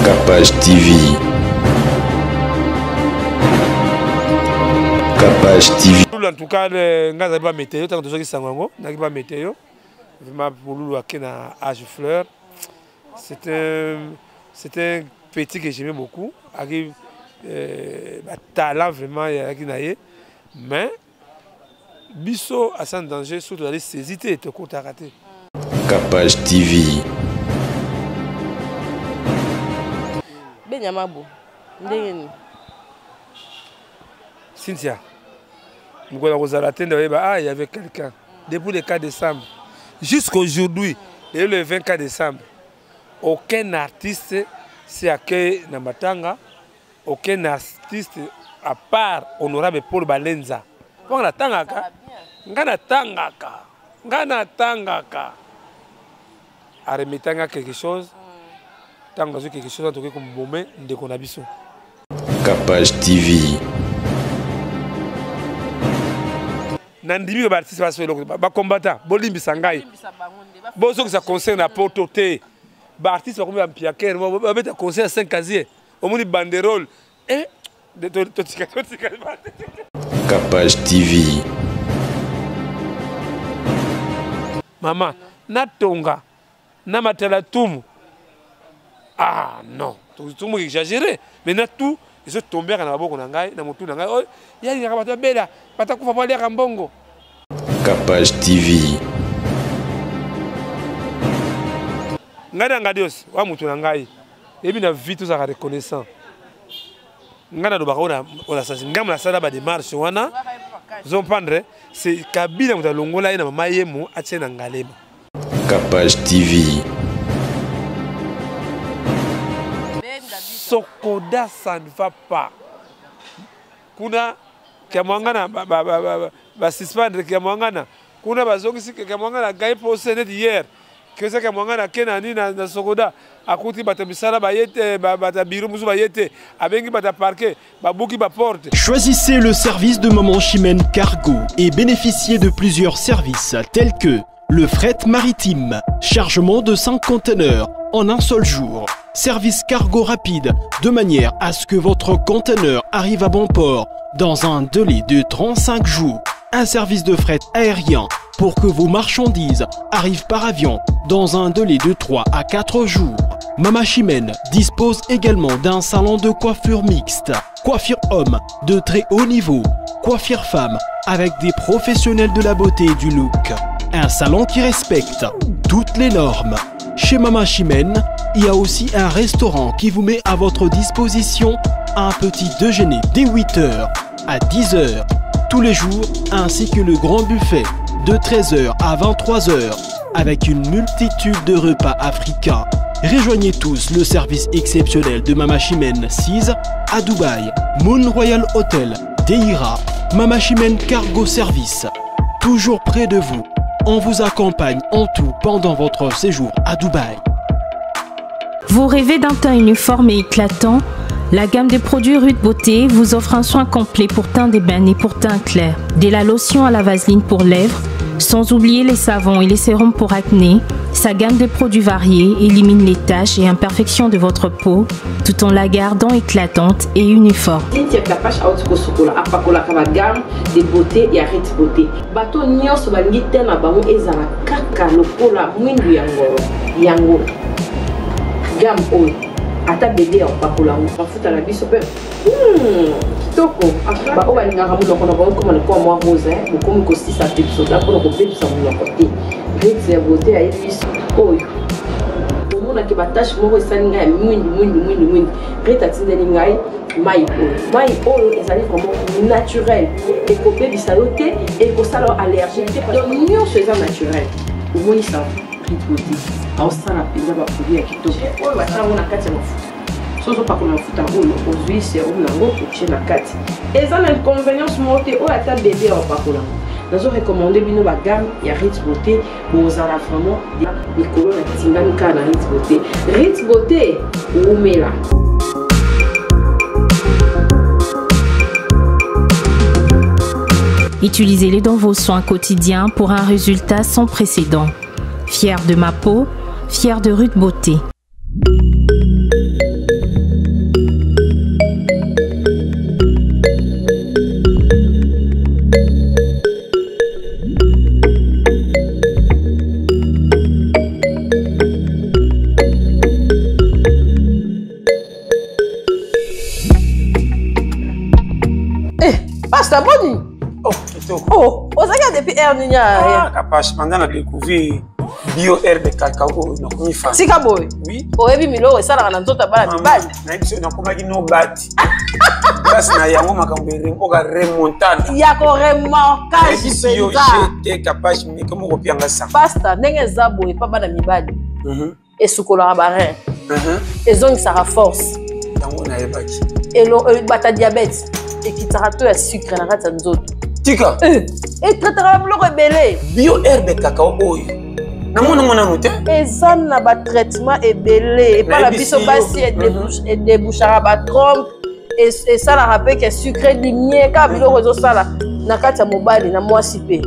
Capage TV. Capage TV. En tout cas, euh, nga azali ba météo ntango tozwaki sango yango naki ba météo vraiment molulu ake na age fleur c'est un c'est un petit que j'aimais beaucoup aki euh, batalent vraiment eyalaki na ye mais biso à sans danger soki tozali saisi te tokotaka te. Capage TV. Benya mabo ndenge nini? Cynthia mokolo ya kozala te nde oyeba ah il y avait quelqu'un depuis le 4 décembre jusqu'aujourd'hui et le 24 décembre aucun artiste s'est accueilli na matanga aucun artiste à part honorable Paul Balenza mpo nga natangaka nga natangaka nga natangaka aremeta nga quelque chose ntango azwi quelque chose tokoki kobome ndeko na biso Capage TV. Nandimi ba artiste baso eloko ba combattant bolimbisa ngai bozongisa concert na poto te ba artiste bakomi ba mpiakere babeta concert ya 5 casier omoni banderole eh, totika totika Capage TV. Mama natonga na matala tumu ah non tumu exagéré mais na tout ezotombeka na maboko na ngai na motu na ngai oyo ye alingaka bato babela bato akufa po aliaka mbongo Capage TV. Ngai na ngadios wa motu na ngai yebi na vie tozalaka reconnaissant ngai nalobaka oyo nasasi ngai nasala bademarche wana zompandre c'est kabila moto alongola ye na mama yemo atie na ngalema Capage TV. Sokoda ça ne va pas kuna kiamwangana basuspendre kiamwangana kuna bazongisi kiamwangana gai pose neti hier kesa kiamwangana ake na nini na sokoda akuti bato ya misala baye te bato ya biro mosusu baye te abengi bato ya parquet babuki baporte Choisissez le service de Maman Chimène Cargo et bénéficiez de plusieurs services tels que le fret maritime, chargement de 5 conteneurs en un seul jour, service cargo rapide de manière à ce que votre conteneur arrive à bon port dans un délai de 35 jours, un service de fret aérien pour que vos marchandises arrivent par avion dans un délai de 3 à 4 jours. Mama Chimène dispose également d'un salon de coiffure mixte, coiffure homme de très haut niveau, coiffure femme avec des professionnels de la beauté et du look. Un salon qui respecte toutes les normes. Chez Mama Chimène, il y a aussi un restaurant qui vous met à votre disposition un petit déjeuner dès 8h à 10h tous les jours, ainsi que le grand buffet de 13h à 23h avec une multitude de repas africains. Rejoignez tous le service exceptionnel de Mama Chimène 6 à Dubaï, Moon Royal Hotel, Deira, Mama Chimène Cargo Service. Toujours près de vous, on vous accompagne en tout pendant votre séjour à Dubaï. Vous rêvez d'un teint uniforme et éclatant La gamme de produits Rude Beauté vous offre un soin complet pour teint d'ébène et pour teint clair. Dès la lotion à la vaseline pour lèvres, sans oublier les savons et les sérums pour acné, sa gamme de produits variés élimine les taches et imperfections de votre peau tout en la gardant éclatante et uniforme. Cynthia Kapash auti kosukola apakolaka ba gamme de beauté ya Ritz Beauté. Bato nyonso balingi te na bango ezala kaka lokola mwindu ya ngolo yango gamme oyo ata bebe ya kopakola yango mafuta na biso mpe hmm, kitoko baoyo balingaka monoko na bango ekoma lokola mwa rose bokomi kosisa pepsoda mpona kobebisa monoko te Ritz ya beauté ayebi biso oyo omonaki batashe moko esali ngai ya mwindu mwindu mwindu mwindu Rit atindeli ngai mai oyo mai oyo ezali vraiment naturel ekobebisa yo te ekosala yo allergie te donc nyonso eza naturel omoni sa Rit beauté aosala mpenza baproduit ya kitoko oyo batia yango na kati ya mafuta so ozopakola mafuta oyo ozwi serum yango otie na kati eza na inconvenience moko te oyo ata bebe ya opakola yango nazo recommande bino bagamme ya Ritz Beauté bozala vraiment likolo na tingami kaka na Ritz Beauté Ritz Beauté wumela. Utilisez-les dans vos soins quotidiens pour un résultat sans précédent. Fier de ma peau, fier de Ruth Beauté. Pasta boni? Oh, kitoko. Oh, ozalaki depuis heure nini ah, Kapash, banda na découvrir bio herbe cacao oyo nakomi fan. Tika boye. Oui. Oyebi miloko esalaka na nzoto ya bana mibali. Nayebi soki nakomaki no bati. Place na yango makambo oka remontada. Ya ko remorquage mpenza. Yo jete Kapash meko moko pianga sa. Pasta, ndenge eza boye pa bana mibali. Esukolaka ba rein. Ezongisaka force. Yango nayebaki. Bata diabète ekitaka to ya sucre na kati ya nzoto. Tika. Etraitaka biloko ebele. Bio herbe cacao oyo namona ngo nanu te. Eza na batraitement ebele epai na biso basi edebouchaka batrompe, esalaka mpe ke sucre dimie kaka biloko ezosala na kati ya mobali na mwasi mpe.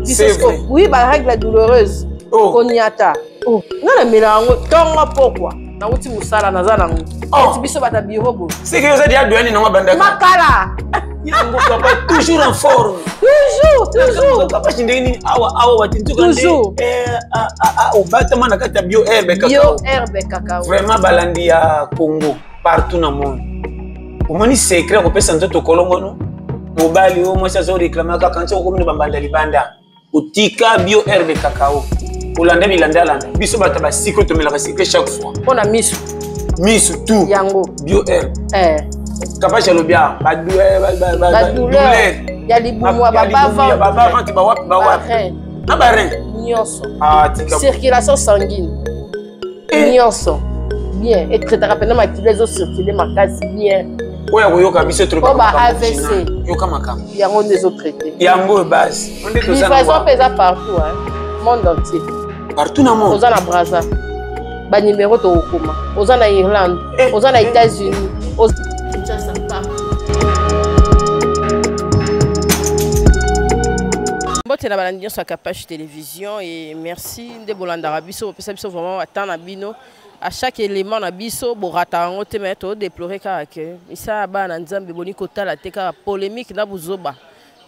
Oui, barègle douloureuse, koniata. Oh, nga namela yango ntongo pokwa, nauti mosala, naza nango. Eti biso bata biro boye. Seke oza dia doyani nango bandaka. Makala. Yango papa toujours en forme. Toujours, toujours. Papa ndenge nini awa awa batintuka nde obatama na kati ya bio herbe cacao. Bio herbe cacao. Vraiment balandi ya Congo partout na monde. Omoni secret kopesa nzoto kolongono. Mobali oyo mwasi azo réclamer kaka nti okomi na bambanda libanda. Otika bio herbe cacao. Olanda bilandalanda. Biso bato ba sucre tomelaka sucre chaque fois. Mpo na misu. Misu tout. Yango. Bio herbe. Kapash alobi awa badouleur ya libumu ya babavente bawapi bawapi na barin nyonso, circulation sanguine nyonso bien, etraitaka mpena makila ezocircule makasi bien. Oyo akoyoka biso. Po ba AVC. Yoka makambo. Yango nde ezotraite. Yango oyo base. Livraison mpe eza partout, hein? Monde entier. Partout na monde. Oza na Braza, banimero tokokoma. Oza na Irlande, oza na États-Unis, Kinshasa, partout. Mbote na balandi nyonso ya Kapash Télévision et merci nde bolandaka biso, bopesa biso vraiment batemps na bino à chaque élément na biso, borata yango te. Mais todéplore kaka ke misala ya bana na Nzambe boni kotala te, kaka polémique na buzoba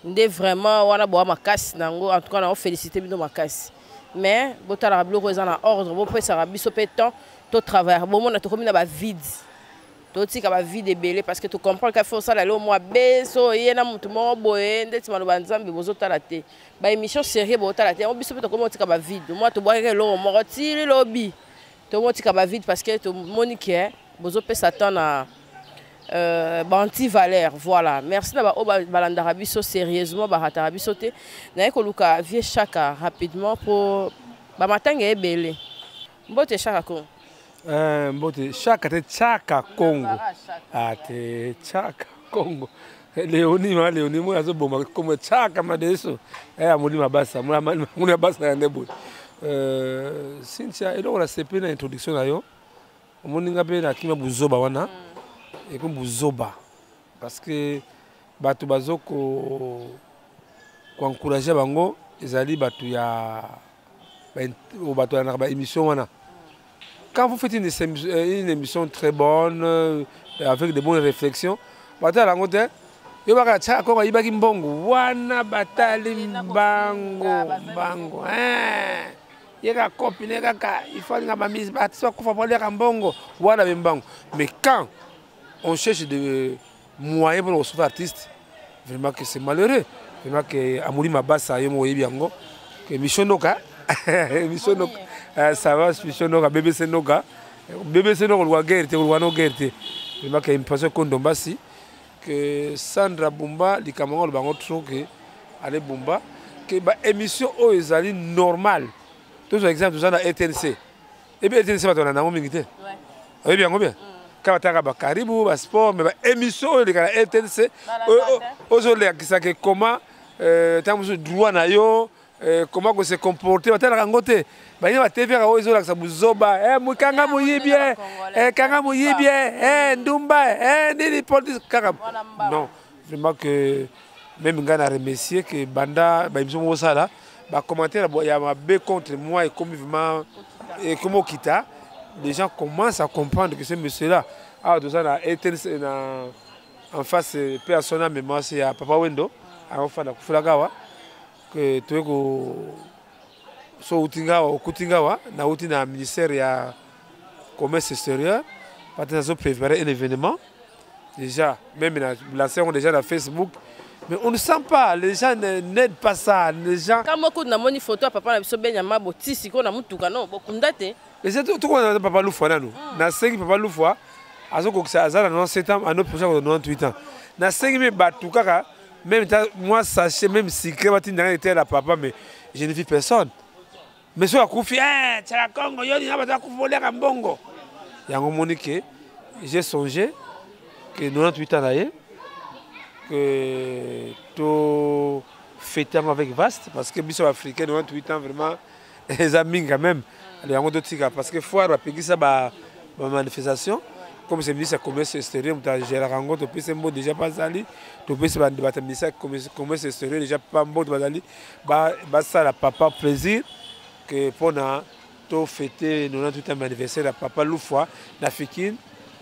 nde vraiment wana boa makasi na yango. En tout cas, na ofélicité bino makasi, mais botalaka biloko eza na ordre, bopesaka biso mpe temps totravailler. Bomona tokomi na bavide, totika bavide ebele parce que tocomprendre ka faut osala lelo mwa beso oye na motu moko boye ndeti maloba Nzambe bozotala te, baémission sérieux bozotala te. Yango biso mpe tokomi otika bavide mwa, tobwakaka eloko moko tili lobi, tomotika bavide parce que tomoni ke bozopesa temps na ba-anti-valeur. Voilà, merci na baoyo balandaka biso sérieusement, barataka biso te. Naye koluka vie Chaka rapidement mpo bamatanga ebele. Mbote Chaka Kongo. Mbote Chaka te, Chaka Kongo ate Chaka Kongo Leoni ma Leoni mo azoboma kombo Chaka madeso amoli mabasa moli mabasa ya nde boye. Cynthia, eloko nasepeli na introduction na yo, omoni nga mpe nakima buzoba wana, ekomi buzoba parce que bato bazo koencourage bango ezali bato ya bato balandaka baémission wana. Quand vous faites une émission très bonne avec de bonnes réflexions, batala yango te. Yo baka Tiaka Kongo ayibaki mbongo wana, batali mbango mbango ye kaka kopine kaka, il faut alinga bamise baartiste bakufa po aliaka mbongo wana be mbango. Mais quand on cherche de moyens mpona kosauver artiste, vraiment que c'est malheureux, vraiment que amoli mabasa yo moko oyebi yango que mission noka, mission noka, ça va, mission noka, BBC noka, BBC noka, koluka guerre te, koluka no guerre te. Vraiment que impression kondombasi que Sandra Bumba likambo yango aloba yango trop ke ale Bumba ke baémission oyo ezali normal. Tozwa exemple, toza na RTNC ebi RTNC, bato balanda yango mingi te, oyebi yango bien, kaka bataka bakaribu basport, mais baémission oyo eleka na RTNC ozolakisaka comment ntango mosusu droit na yo, comment ko se comporter, batalaka yango te. Balingi batv kaka oyo ezolakisa buzoba, kanga moyibi, kanga moyibi, ndumba, nini, politique kaka. Non, vraiment que même ngai na remercier que banda baémission moko osala, bacommentaire ya mabe contre moi ekomi vraiment ekomi okita. Les gens commencent à comprendre que ce monsieur là awa toza na RTNC na en face mpe ya sona mémoire ya papa Wendo akofanda kufelaka awa ke toye ko so outi nga awa, okuti nga awa, nauti na ministère ya Commerce extérieur pate, nazo préparer un événement déjà, même na lancé yango déjà na Facebook. Mais on ne sent pas, les gens n'aident pas ça. Les gens. Quand moi, je photo à papa, je suis siko na mutuka non, bokunda te. Mais c'est tout qu'on a papa Lufwa nanu. Na sengi papa Lufwa, azokokisa aza na 97 ans, ano prochain 98 ans. Na sengi me batu kaka, même moi sachet, même secret bati ndanga était la papa, mais je ne vis personne. Mais so akufi, eh, tshaka Congo, yo ni batu akufi boleka mbongo. Yango moni ke j'ai songé que 98 ans na ye, que to fêter avec vaste, parce que biso africain 98 ans vraiment les amis quand même. Yango totika parce que foire bapekisa ba manifestation, comme c'est ministre ya commerce extérieur moto agéraka yango, topesi mbo déjà bazali, topesi bato ya ministère ya commerce extérieur déjà pa mbote bazali basala papa plaisir que mpona tofêter 98e anniversaire ya papa Lufwa na Fikine,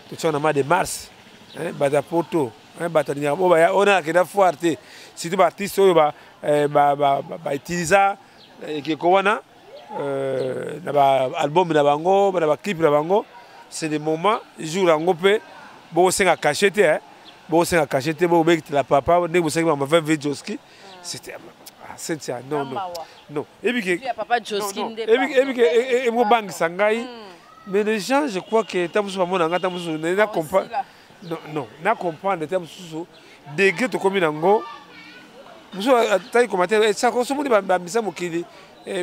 totiaka na mois de mars. Bato ya poto, bato alingaka oyo baya oyo nakenda foire te, surtout baartiste oyo bautiliza ekeko wana na baalbum na bango, na baclip na bango. C'est des moments jour yango mpe bokosenga cachet te, bokosenga cachet te, bokobekitela papa ndenge bosengi bama 20 v Joski. C'était Cynthia, non, non, non, ebike ebike emobangisa ngai. Mais les gens, je crois que ta mosusu bamona ngai, ta mosusu na comprendre, non, non, na comprendre ta mosusu degré tokomi nango. Mosusu atali commentaire sako somoni bamisa mokili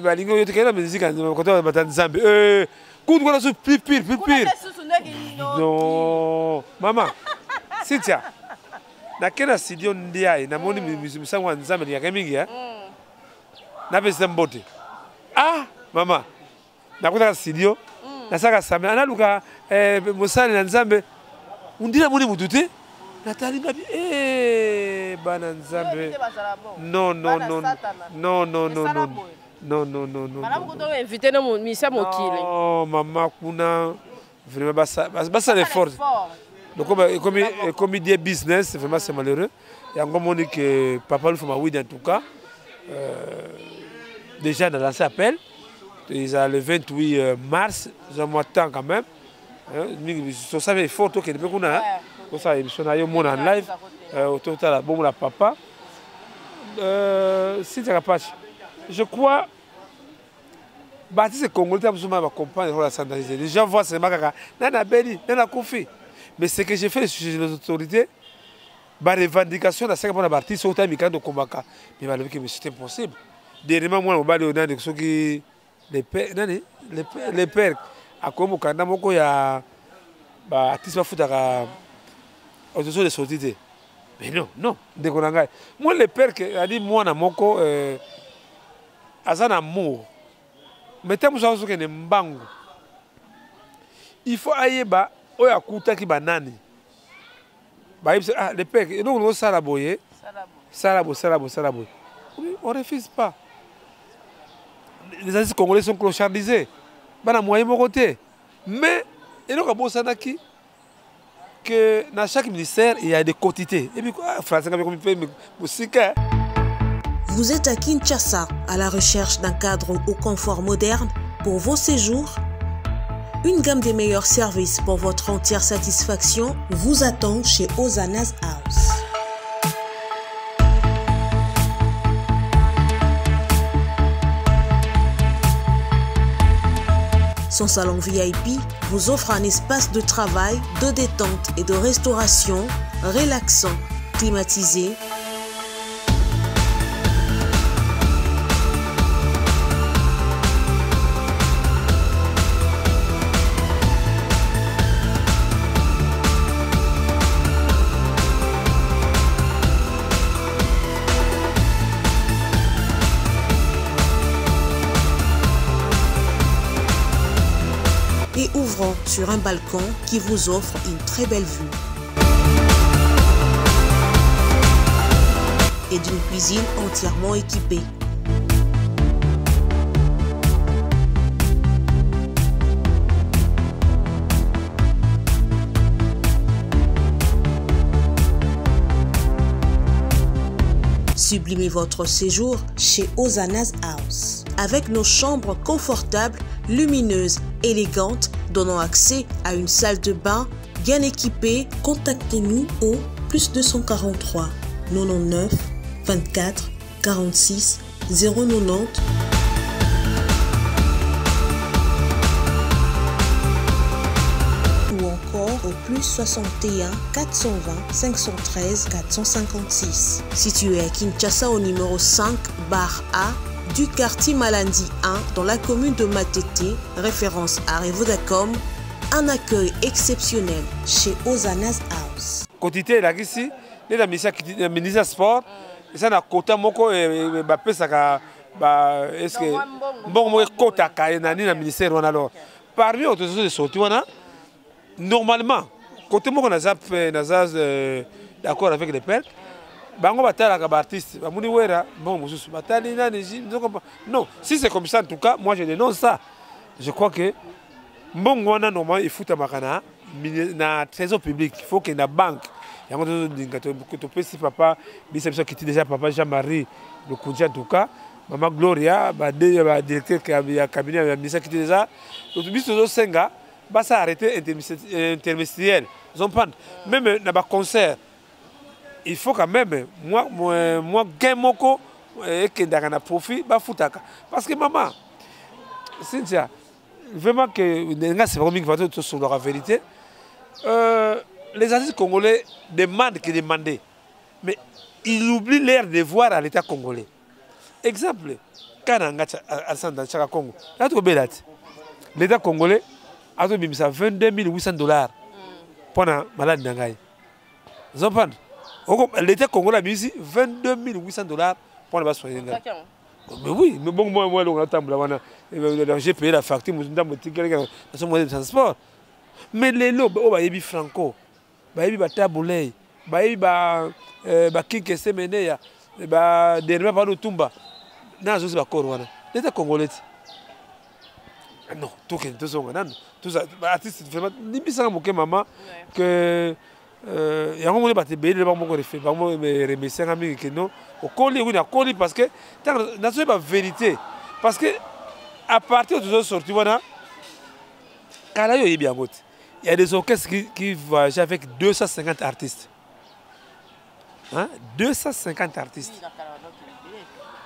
balingi oyo tokei na mizika kota bata Nzambe kutu kuna su plus pire, plus pire. Non, mama Cynthia, nake na studio ndiaye, namoni misango ya Nzambe elingaka mingi, napesa mbote. Ah mama, nakotaka studio, nasalaka same, analuka mosali na Nzambe undi, namoni mutu te, natali ngabi bana Nzambe, non, non, non, non, non, non, non, non, non, non, non. Invité no misa mokili. Non, mama, kuna vraiment basala effort. Donc comme des business, vraiment c'est malheureux. Yango moni que papa Lufwa Mawidi, en tout cas déjà na lancé appel eza le 28 mars, eza mwa temps quand même mingi. Tosala effort, tokende mpe kuna, tosala émission na yo mona en live, totala bomona papa Cynthia Kapache. Je crois baartiste congolais ta mosusu bacomprendre rôle ya scandaliser les gens, voient seulement kaka nani abeli, nani akufi. Mais ce que j'ai fait chez les autorités, barevendication nasaka mpona baartiste oyo tala mikanda okombaka, mais balobi ke c'est impossible. Dernièrement, mwana mobali oyo nani, soki le père nani, le père akomi mokanda moko ya baartiste bafutaka autorisation de sortie te. Mais non, non, ndeko na ngai, moi le père ke adi mwana moko aza na amour, mais te mosusu azokende mbangu, il faut ayeba oyo akutaki banani bayebisa. Ah, le père, eloko osala boye, sala boye, sala boye, sala boye. Oui, on refuse pas, les artistes congolais sont clochardisés, bana moyen moko te. Mais eloko abosanaki que dans chaque ministère il y a des quotités et puis quoi, français mpe mosika. Vous êtes à Kinshasa, à la recherche d'un cadre au confort moderne pour vos séjours. Une gamme des meilleurs services pour votre entière satisfaction vous attend chez Ozana's House. Son salon VIP vous offre un espace de travail, de détente et de restauration relaxant, climatisé, et ouvrant sur un balcon qui vous offre une très belle vue. Et d'une cuisine entièrement équipée. Sublimez votre séjour chez Ozana's House. Avec nos chambres confortables, lumineuses, élégantes, donnant accès à une salle de bain bien équipée, contactez-nous au +243 99 24 46 090 ou encore au plus 61 420 513 456. Situé à Kinshasa au numéro 5 bar A du quartier Malandi 1 dans la commune de Matete, référence à Revodacom, un accueil exceptionnel chez Ozana's House. Quantité elakisi nde na ministère ya sport eza na quota moko eh, eh, bapesaka ba est-ce que mbongo moko ekotaka ye na nini na ministère wana. Alors parmi autorisation de sortie wana, normalement côté moko naza naza d'accord avec les pères. Bango batalaka baartiste, bamoni Wera mbongo mosusu, batali nani. Non, si c'est comme ça, en tout cas moi je dénonce ça. Je crois que mbongo wana normalement efutamaka na trésor public. Il faut que na banque yango tozolinga topesi papa bisa biso akiti déjà, papa Jean-Marie Lokunzi, en tout cas mama Gloria, badirecteur ya cabinet ya ministère akiti déjà. Biso tozosenga basala arrêté interministériel, ozomprendre, même na baconcert il faut quand même moi gain moko ekendaka na profit bafutaka, parce que mama Cynthia, vraiment que nga c'est vraiment mingi bato tosolaka vérité. Les artistes congolais demandent que demander, mais ils oublient leur devoir à l'État congolais. Exemple kana nga Alessandre Chaka Congo na tokobela te, l'État congolais azobimisa 22 800 $ mpona maladi na ngai. Ozomprendre, l'État congolais abimisi 22 800 $ mpona basoigne ngai. Mais oui, mais bon, moi, moi, on a, j'ai payé la facture, ndambo etikali naso moyen de transport. Mais lelo oyo bayebi Franco, bayebi baTabu Ley, bayebi bakinkese meneya, baderma pa Lutumba na azosi bakoro wana, l'État congolais ti. Non, tokende tozonga nano artiste vraiment limbisanga moke mama que yango moni bato ebele bango moko bango remercianga mingi ke non, okoli wini akoli, parce que ntango nazoyeba vérité, parce que à partir tozosorti wana kala yo oyebi yango te. Il y a des orchestres qui voyageaient avec 250 artistes, hein? 250 artistes,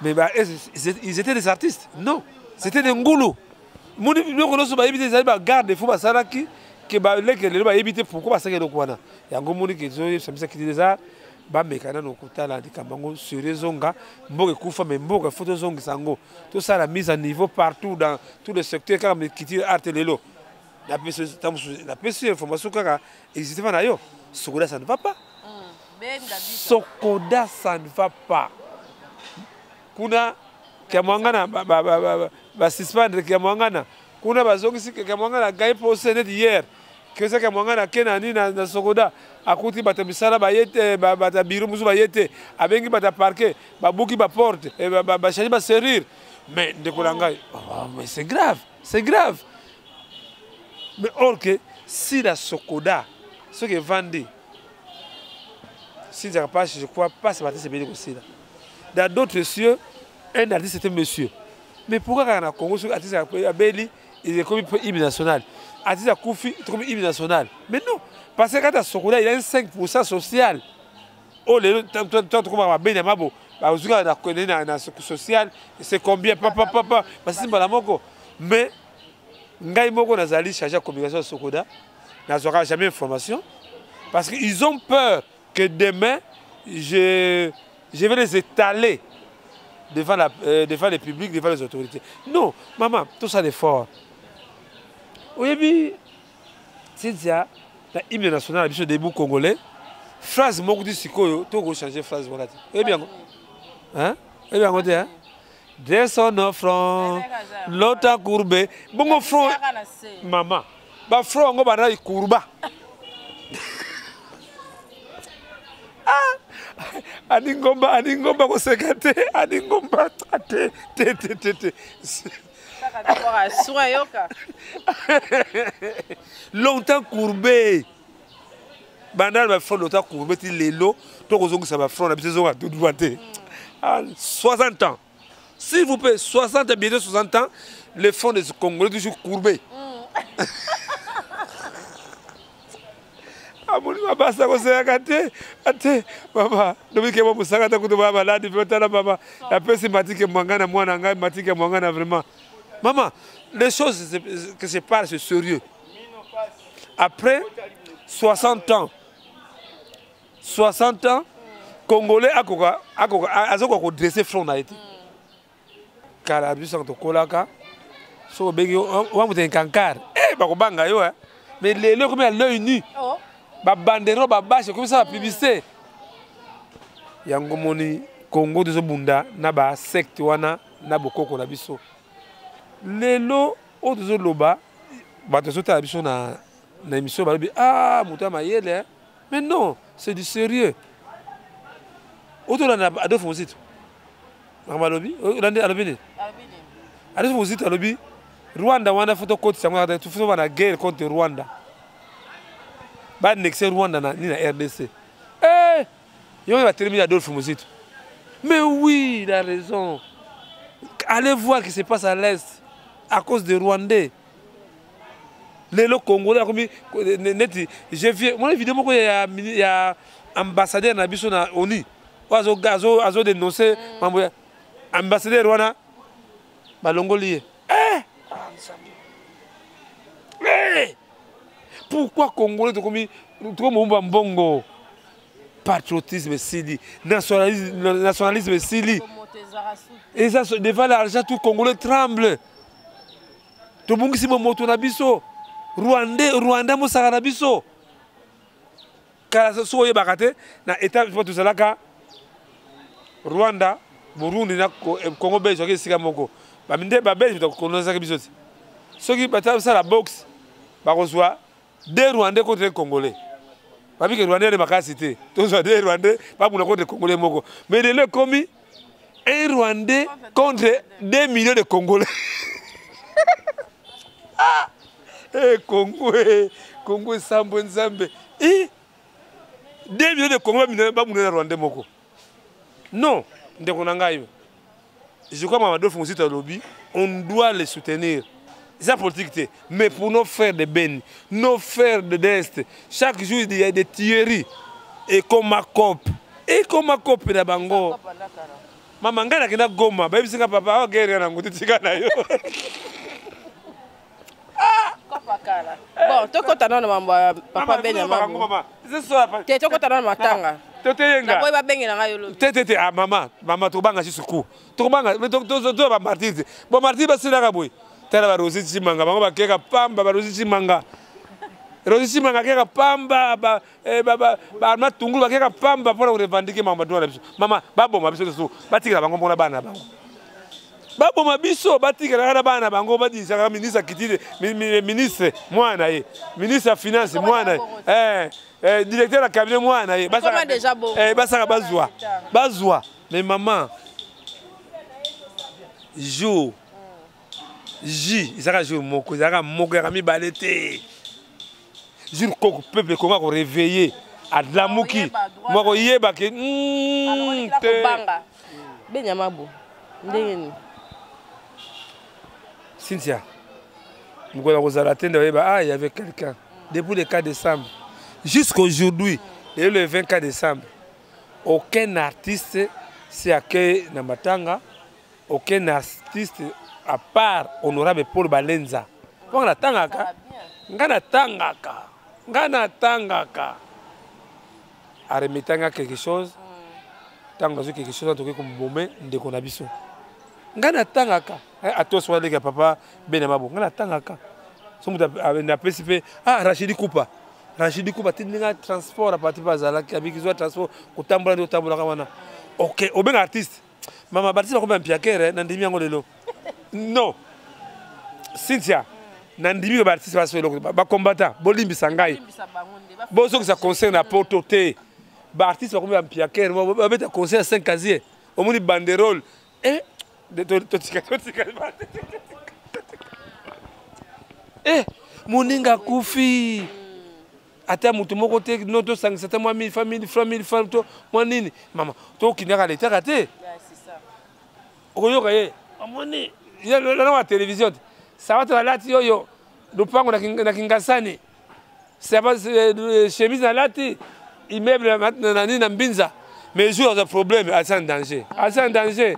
mais bah, ils étaient des artistes? Non, c'était des ngulu. Moni biloko nyonso bayebi te, ezali bagarde fou basalaki ke baleke lelo bayebi te pourquoi basalaki eloko wana. Yango moni ke ezoyebisa bisa kiti eza bameka nano kotala likambo yango sur ezonga. Mboka ekufa, mais mboka faut tozongisa yango, tosala mise à niveau partout dans tous les secteurs. Kaka kiti art lelo napesi information kaka existe na yo. Sokoda, ça ne va pas. Sokoda, ça ne va pas. Kuna Kiamwangana basuspendre Kiamwangana, kuna bazongisi Kiamwangana gai pose neti hier kesa Kiamwangana ake na nini na Sokoda, akuti bato misala baye te, bato ya biro mosusu baye te, abengi bato ya parquet, babuki baporte, bachange baserrure. Mais ndeko na ngai, oh, mais c'est grave, c'est grave. Mais or que si la Sokoda soki evandi sinzaka pasi, je crois pasi batese ebeli kosila. Dans d'autres cieux, un artiste était monsieur. Mais pourquoi kaka na Congo soki artiste abeli ekomi mpe hymne national, artiste akufi ekomi hymne national? Mais non, parce que kati ya Sokoda il y a un 5 social oyo lelo tokomaka babeni ya mabo bazwi kaka na social. C'est combien? Papapapa basisi mbala moko. Mais ngai moko nazali chargé ya communication ya Sokoda, nazwaka jamais information parce que ils ont peur que demain je vais les étaler devant le public, devant les autorités. Non, maman, tout ça est fort. Oyebi Cynthia, na hymne national na biso debout congolais, phrase moko ti sikoyo tokochange phrase wana te. Oyebi yango, hein? Oyebi yango te, hein? Dressons nos fronts longtemps courbés. Bongo front, mama, bafront yango banda courba. Ah, ani ngomba, ani ngomba koseka te, ani ngomba te te te te te. Longtemps courbé, banda bafront longtemps courbé ti lelo tokozongisa bafront na biso ezonga tout droit te. 60 ans, s'il vous plaît, 60, bientôt 60 ans, le front des Congolais toujours courbé. Amoni mabasa koselaka te ate mama lobike mwa mosaka ta kutu baya maladi mpe otala mama napesi matike mwanga na mwana ngai matike mwanga na vraiment mama les choses que je parle, c'est sérieux. Après 60 ans, 60 ans, Congolais akoka akoka azokoka kodresse front na ye te. Kala biso ntango tokolaka soki obengi wa moto enkankar eh, bakobanga yo eh. Mais lelo ekomi ya l'œil nu. Oh. Babandero babashe ekomisa bapublicité yango moni Congo tozobunda na basecte wana na bokoko na biso. Lelo oyo tozoloba bato bazotala biso na, na émission balobi ah moto ya mayele. Mais non, c'est du sérieux. Otolanda Adolphe Mozito makambo alobi, olandi alobi nini? Adolphe Mozito alobi Rwanda wana fo tokotisa yango, fo toba na guerre contre Rwanda, baannexe Rwanda na nini na RDC. Eh, yo batelemi Adolphe Mozito. Mais oui, il a raison. Allez voir ce qui se passe à l'Est à cause des Rwandais. Lelo Congolais akomi neti je viens mona video moko ya, ya ambassadeur na biso na ONU oyo azo azo dénoncer mambo ya ambassadeur wana balongoli ye. Eh! Eh! Pourquoi Congolais tokomi tokomi mbongo patriotisme esili, nationalisme, nationalisme esili, eza devant l'argent tout Congolais tremble. Tobungisi bomoto na biso. Rwandais, Rwanda mosaka na biso. Kala soki oyebaka te na état po tozalaka Rwanda, Burundi na Congo belge soki esika moko. Baminde ba belge bakolonizaki biso te. Soki batasala boxe bakozwa deux Rwandais contre un Congolais. Babike Rwandais ne makasi te. Tozwa deux Rwandais babunda contre Congolais moko. Mais lelo ekomi un Rwandais contre 2 millions de Congolais. Ah! Eh, Congo, eh, Congo esambwe Nzambe. Eh! 2 millions de Congolais babunda na Rwandais moko. Non, ndeko na ngai. Je crois Mamadou Mozito alobi, on doit les soutenir. C'est politique te. Mais pour nos frères de Beni, nos frères de l'Est, chaque jour il y a des tueries. Et comme à cop, et comme à cop na bango. Mama ngai nakenda Goma, bayebisi nga papa awa guerre na ngo tika na yo. Bon, tokota nano mambo ya papa Benya Mabu. Te tokota nano matanga. Toteyenga. Naboyi babengela ngai yo lobi. Te te te, ah mama, mama tobanga jusqu'au. Tobanga, mais to to to ba martyrs. Bon martyrs basilaka boye. Tala ba Rosi Tshimanga, bango bakeka pamba ba Rosi Tshimanga. Rosi Tshimanga akeka pamba ba eh, ba ba ba Armand Tungulu bakeka pamba mpona korevendiquer makambo ya droit na biso. Mama, baboma biso lisusu, batikela bango mpona bana na bango. Baboma biso, batikela kaka na bana na bango, badirisaka ministre akiti, ministre mwana na ye, ministre ya finance mwana na ye. Eh, eh, directeur ya cabinet mwana na ye. Basaka déjà bon. Eh, basaka bazwa. Bazwa. Mais maman, jour J, ezalaka jour moko, ezalaka moko yaka mibale te. Jour koko peuple Congo ako réveiller, alamuki, moko yeba ke te. Benya Mabu, ndenge nini? Cynthia, mokolo ya kozala te nde oyeba, ah, il y avait quelqu'un. Depuis le 4 décembre jusqu'aujourd'hui, et le 24 décembre, aucun artiste s'est accueilli na matanga, aucun artiste à part honorable Paul Balenza. Nga natangaka, nga natangaka, nga natangaka. Aremetanga quelque chose, tango azwi quelque chose atoki kobome ndeko na biso. Nga natangaka, atos wana leki ya papa Bena Mabo, nga natangaka. So moto napesi mpe, ah, Rachidi Kupa. Rachidi Kupa atindi nga transport à partir mpe azalaki, abiki zwa transport, kotambola nde otambolaka wana. Ok, obenga artiste. Mama, ba artiste bakomi ba mpiakere, nandimi yango lelo. Non. Cynthia, nandimi ba artiste baso eloko, ba combattant, bolimbisa ngai. Bozongisa concert na poto te. Ba artiste bakomi ba mpiakere, babeta concert ya 5 casier. Omoni banderole. Eh, totika, totika. Eh, moninga akufi. Ata moto moko te, no tosangisa ata mwa 1000 francs, 1000 francs, 1000 francs, to mwa nini. Mama, tokindaka letaka te. Okoyoka ye. Omoni, ye lelo na télévision te. Sabato alati oyo, lupango na Kingasani. Euh, chemise nalati immeuble na nini na mbinza mais jour aza problème aza en danger aza en danger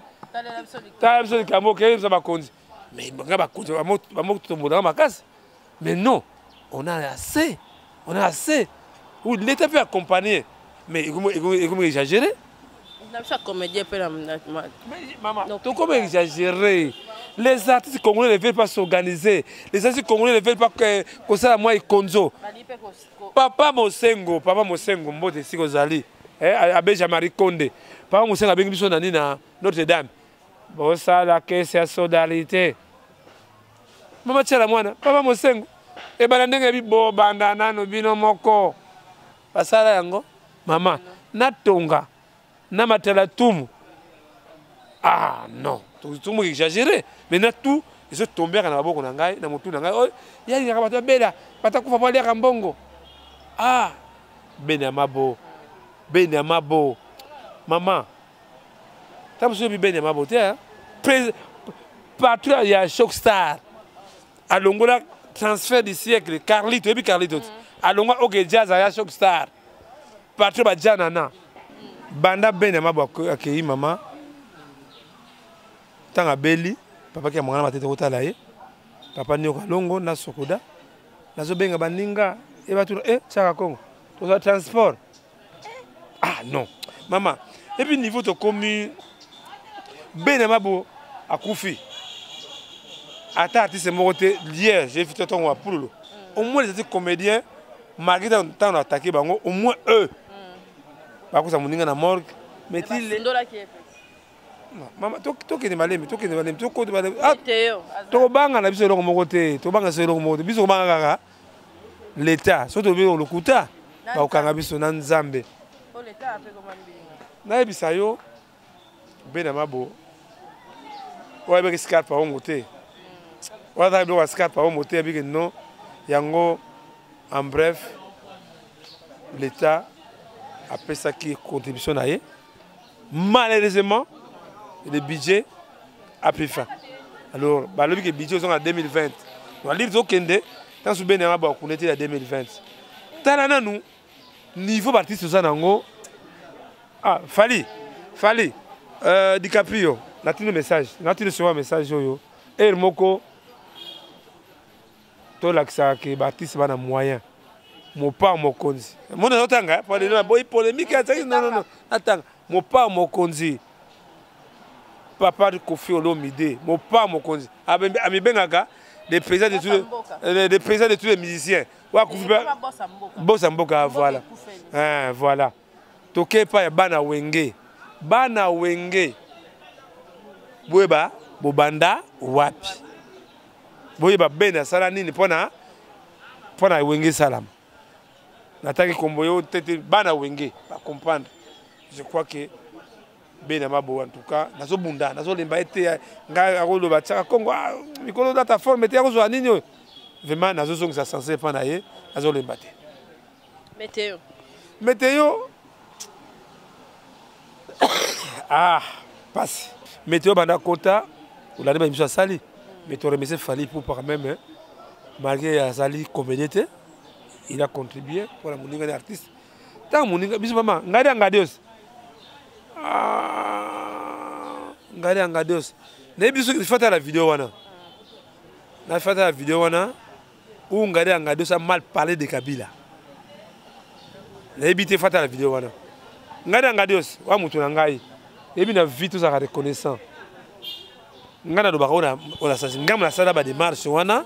tala biso likambo okeye biso bakonzi mais nga bakonzi bamotombolaka makasi. Mais non, on a assez, on a assez. Oui, l'État peut accompagner, mais ekomi exagéré. Na biso comédien mpe. Maman, tokomi exagéré. Les artistes congolais ne veulent pas s'organiser, les artistes congolais ne veulent pas kosala mwa ekonzo. Papa Mosengo, papa Mosengo, mbote esika ozali, eh, abeja Marie Konde. Papa Mosengo abengi biso nani na Notre Dame, bosala caisse ya solidarité. Mama Tiala mwana papa Mosengo ebanda ndenge bi bobanda nano bino moko basala yango. Mama natonga na matala tumu. Ah non, tumu exagéré. Maintenant tout ezotombeka na maboko na ngai, na motu na ngai oyo yalingaka bato babela, bato akufa po aliaka mbongo. Ah, bene ya mabo, bene ya mabo, mama ta mosusu oyebi bene ya mabo te. Patron ya Choc Star alongola transfert du siècle Carlito, oyebi Carlito te? Alongwa Oke Jazz, aya Choc Star, patron bajanana banda bene ya mabo akei. Mama, ntango abeli, papa ki amwangana matete kotala ye, papa Nioka Longo na Sokoda. Nazobenga baninga e batuna e Tiaka Kongo tozwa transport. Ah non, mama, et puis niveau tokomi, bene mabo akufi, ata artiste moko te. Hier j'ai fait ntongo ya pululu, au moins les artistes comédiens, malgré ntango na attaqué bango, au moins eux bakosa moninga na morgue. Mais ti mama, tokende malemi, tokende malemi, tokende malemi. Tokobanga na biso eloko moko te, tobanga biso eloko moko te. Biso kobanga kaka l'État. Soki tolobi lokuta, bakokanga biso na Nzambe. Nayebisa yo, bena mabo oyo ayebaki Scarpa Ongo te, oyo azalaki biloko ya Scarpa Ongo te, ayebiki non yango. En bref, l'État apesaki contribution na ye. Malheureusement, le budget a pris fin. Alors balobi ke budget ozonga 2020, waliri tokende ntango so bene yanga bakuna te ya 2020. Tala nanu niveau baartiste oza nango. Ah, Fali, Fali, DiCaprio, natindi message, natindi soa message oyo heure moko tolakisaka ke baartiste bana moyen. Mopar mokonzi mona nazotanga po lelo naboyi polémique azaki. Non, non, non, natanga Mopar mokonzi, papa Kofi Olomide. Mopar mokonzi amibengaka le président de tous les, le président de tous les musiciens oyo akufi, bosa mboka. Voilà, voilà. Toke epai ya bana Wenge. Bana Wenge, boyeba bobanda wapi, boyeba bene asala nini mpona Wenge esalama. Nataki kombo yo tete, bana Wenge bacomprendre. Je crois que bena mabo, en tout cas nazobunda, nazolemba ye te. Ngai akoloba tiaka Kongo mikolo data forme te, akozwa nini oyo. Vraiment nazozongisa sense epa na ye, nazolemba te. Météo. Météo, ah, pasi. Météo banda kota olandi ba biso asali, mais toremercie Fally pour quand même, hein, malgré azali comédien te, il a contribué pour la moninga ya artiste. Ntango moninga biso, mama ngai ya Ngadios, ah, ngai ya Ngadios, nayebi soki fata la video wana, na fata la video wana où ngai ya Ngadios a mal parlé de Kabila. Nayebi te, fata la video wana. Ngai ya Ngadios wa moto na ngai, yebi na vie tozalaka reconnaissant. Ngai nalobaka oyo nasasi, ngai nasala badémarche wana,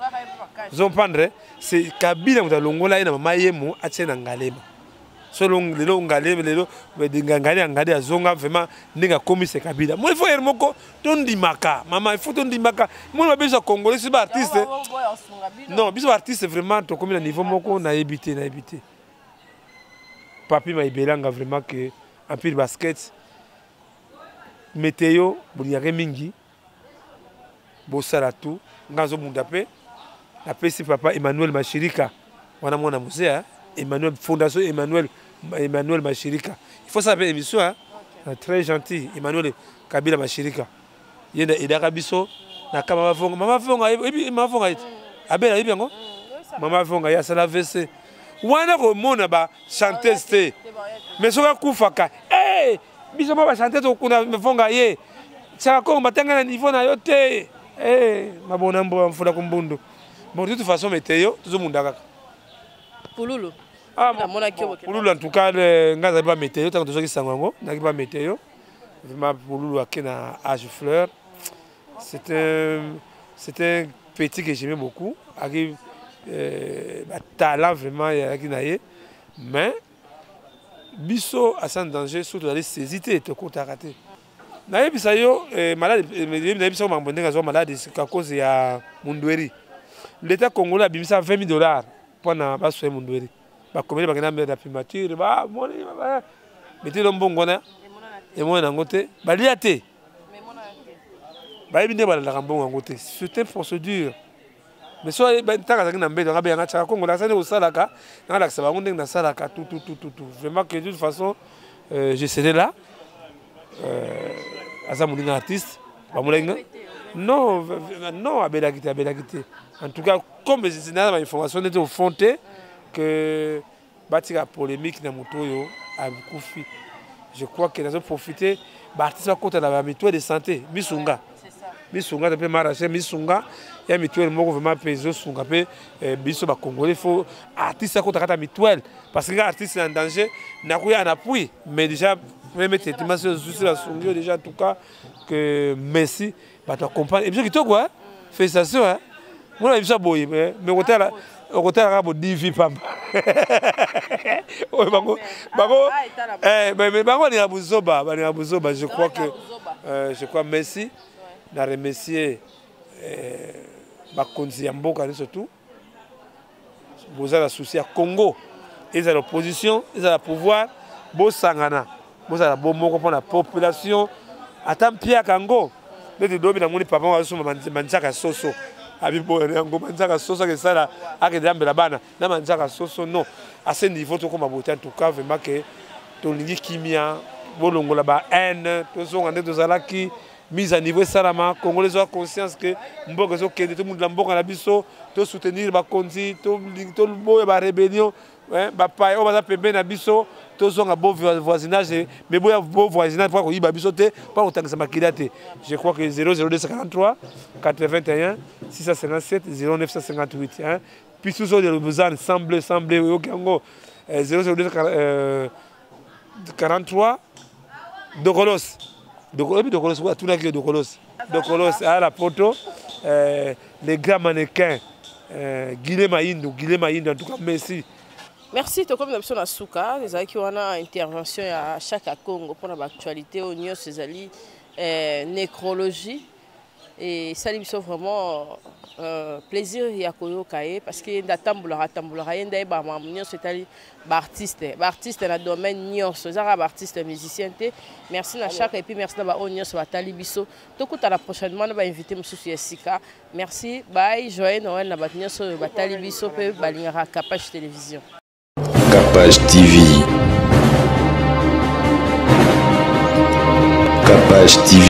zompandre c'est Kabila moto alongola ye na mama yemo, atie na Ngalema. So lelo Ngalema, lelo ngali ya Ngadi azonga vraiment ndenge akomi, se Kabila. Moi, il faut ere moko tondimaka, mama, il faut tondimaka. Moni babiso ya Congolais, so baartiste, non, biso baartiste vraiment tokomi na niveau moko, nayebi te, nayebi te. Papi Maibelanga, vraiment que Empire Basket, Météo, bolingaka mingi, bosala tout. Nga azobunda mpe napesi papa Emmanuel Mashirika wana, mwana mosea Emmanuel, fondation Emmanuel, Emmanuel Mashirika. Il faut ça mpe émission, hein? Okay. Très gentil, Emmanuel Kabila Mashirika, ye nde edaka biso na ka mama Vonga. Mama Vonga, ebi mama Vonga ete abela, yebi yango. Mama Vonga ye asala VC. Wana komona ba chanteuse te. Mais soki akufaka, eh biso mwa ba chanteuse okuna mfonga ye. Chaka Kongo batanga na niveau na yo te. Eh mabona mbo mfula kumbundu. Bon de toute façon meteyo tozomunda kaka. Pululu. Ah, bon, Pululu en tout cas ngai azali ba meteyo ntango tozwaki sango yango naki ba meteyo vraiment Pululu ake na age fleur. C'est un petit que j'aimais beaucoup. Avec bah, talent vraiment ezalaki na ye. Mais biso à sans danger surtout tozali saisi te tokotaka te. Nayebisa yo malade nayebisa yo makambo ndenge azwa malade à cause ya Mundweri. L'État congolais abimisa 20 000 dollars mpona basoye Mundweri. Bakomeli bakenda na primature bamoni metelo mbongo wana emona yango te balia te. Bayebi nde balandaka mbongo yango te. C'est une procédure. Mais so ntango azalaki na mbeto anga beyanga Chaka Kongo lakisa ndenge osalaka, nanga lakisa bango ndenge nasalaka tout tout tout tout tout. Vraiment que de toute façon je serai là. Aza moninga artiste, bamonaki nga. Non, non abelaki te, abelaki te. En tout cas, comme naza ba information neti au fond te que batika polémique na moto oyo akufi. Je crois que nazo profiter ba artiste bakota na ba mutuelle de santé misunga. Misunga pe maraîcher misunga ya mutuelle moko vraiment pe ezosunga pe biso ba congolais faut artiste akota kata mutuelle parce que artiste en danger nakuya en appui mais déjà premier traitement sur sur la sungi déjà en tout cas que Messi bato comprendre et biso kitoko hein félicitations hein mona biso boye mais kotala okotala kaka bo divi pamba oyo bango bango eh mais bango balinga buzoba balinga buzoba je crois que je crois Messi na remercier bakonzi ya mboka nyonso tout boza na souci ya Congo ezala opposition ezala pouvoir bosangana bozala bo moko mpona population ata mpiaka yango neti lobi namoni papa azosomba manzaka soso abiboya yango manzaka soso akesala akende ambela bana na manzaka soso non à ce niveau tokoma bote en tout cas vraiment que tolingi kimia bolongola ba haine tozonga nde tozalaki mise à niveau esalama congolais ezwa conscience que mboka ezokende tomundela mboka na biso tosoutenir bakonzi toboya ba rébellion bapaya oyo baza pembeni na biso tozonga beau voisinage mais boya beau voisinage mpo koyiba biso te mpo kotangisa makila te. Je crois que 00243 81 657 0958 hein. Puis sous de Lausanne semble semble oyoki yango 00243 Dokolos. Dokolos, Dokolos, atunaki Dokolos. Dokolos à la poto les grands mannequins Guilhem Maïndo, Guilhem Maïndo en tout cas merci. Merci tokomi na biso na suka ezalaki wana intervention ya Chaka Congo mpona ba actualité oyo nyonso ezali nécrologie et esali biso vraiment plaisir ya koyoka ye parce que nda tambolaka tambolaka ye nda yeba makambo nyonso etali ba artiste, ba artiste na domaine nyonso ezaka ba artiste musicien te. Merci na Chaka et puis merci na ba oyo nyonso batali biso. Tokutana prochainement na ba invité mosusu ya sika. Merci, bye, joyeux Noël na bato nyonso oyo batali biso mpe balingaka Kapash Télévision. Kapash TV. Kapash TV.